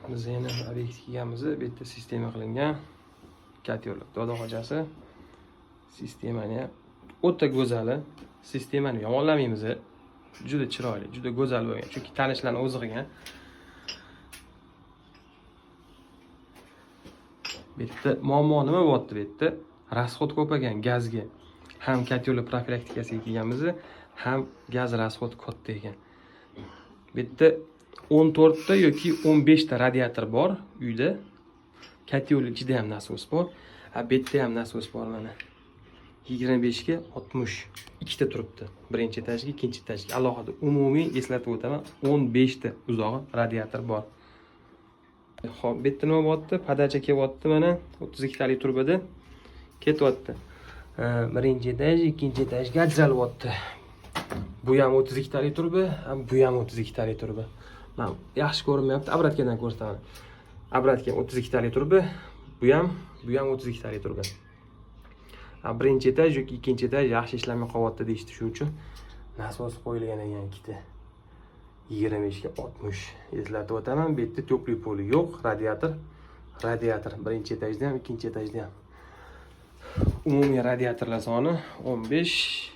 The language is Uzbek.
Biz yana obyekt kelganmiz. Bu yerda sistema qilingan. Котёл doda xo'jasi. Sistemani ham o'ta go'zali. Sistemani yomonlamaymiz. Juda chiroyli, juda go'zal bo'lgan. Chunki tanishlarni o'zi qilgan. Bu yerda muammo nima bo'lyapti bu yerda? Расход ko'paygan gazga. Ham котёл profilaktikasiga kelganmiz, ham gaz расход katta ekan. Bu yerda 14 ta yoki 15 ta radiator bor uyda. Котёл ichida ham nasos bor. Ha, bu yerda ham nasos bor mana. 25 ga 60 ikkita turibdi. Birinchi etajga, ikkinchi etajga. Alohida umumiy eslatib o'taman, 15 ta uzog'i radiator bor. Xo'p, bu yerda nima bo'lyapti? Подача kelyapti mana 32 talik trubada ketyapti. Birinchi etaj, ikkinchi etajga ajralyapti. Bu ham 32 talik truba, ham bu ham 32 talik truba. Mana yaxshi ko'rinmayapti, обратка dan ko'rsataman. Обратка 32 talik truba, bu ham 32 talik truba. Ha, birinchi etaj yoki ikkinchi etaj yaxshi ishlamay qolyapti deyishdi, shu uchun nasos qo'yilgan ekan ikkita. 25 ga 60. Eslatib o'taman, bu yerda тёплый pol yo'q, radiator. Radiator birinchi etajda ham, ikkinchi etajda ham. Umumiy radiatorlar soni 15.